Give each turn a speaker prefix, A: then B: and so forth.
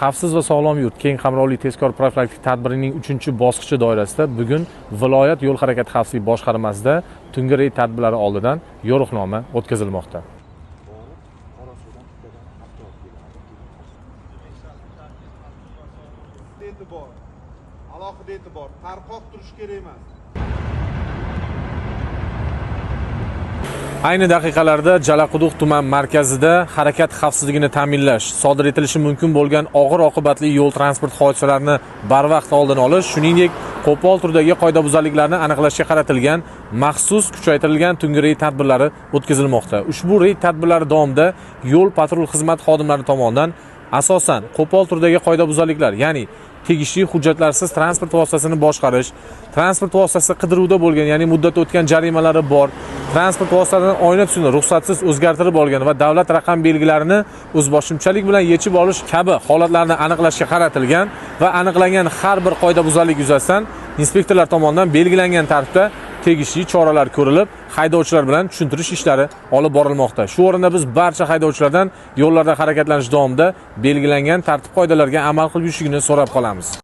A: Xavfsiz va sog'lom yurt keng qamrovli tezkor profilaktik tadbirining 3-bosqichi doirasida bugun viloyat yo'l harakati xavfsizligi boshqarmasida tungi reyd tadbirlari oldidan yo'riqnoma o'tkazilmoqda.
B: E'tibor, alohida e'tibor, tarqoq turish kerak emas.
A: Ayni daqiqalarda Jalaquduq tuman markazida harakat xavfsizligini ta'minlash, sodir etilishi mumkin bo'lgan og'ir oqibatli yo'l transport hodisalarini barvaqt oldini olish, shuningdek, qo'pol turdagi qoidabuzarliklarni aniqlashga qaratilgan maxsus kuchaytirilgan tungi reyd tadbirlari o'tkazilmoqda. Ushbu reyd tadbirlari davomida yo'l patrul xizmat xodimlari tomonidan asosan qo'pol turdagi qoidabuzarliklar, ya'ni tegishli hujjatlarsiz transport vositasini boshqarish, transport vositasi qidiruvda bo'lgan, ya'ni muddati o'tgan jarimalari bor, transport vositalarining oyna tusini ruxsatsiz o'zgartirib olgan va davlat raqam belgilarini o'zboshimchalik bilan yechib olish kabi holatlarni aniqlashga qaratilgan va aniqlangan har bir qoidabuzarlik yuzasidan inspektorlar tomonidan belgilangan tartibda tegishli choralar ko'rilib, haydovchilar bilan tushuntirish ishlari olib borilmoqda. Shu o'rinda biz barcha haydovchilardan yo'llarda harakatlanish davomida belgilangan tartib qoidalarga amal qilib yurishligini so'rab qolamiz.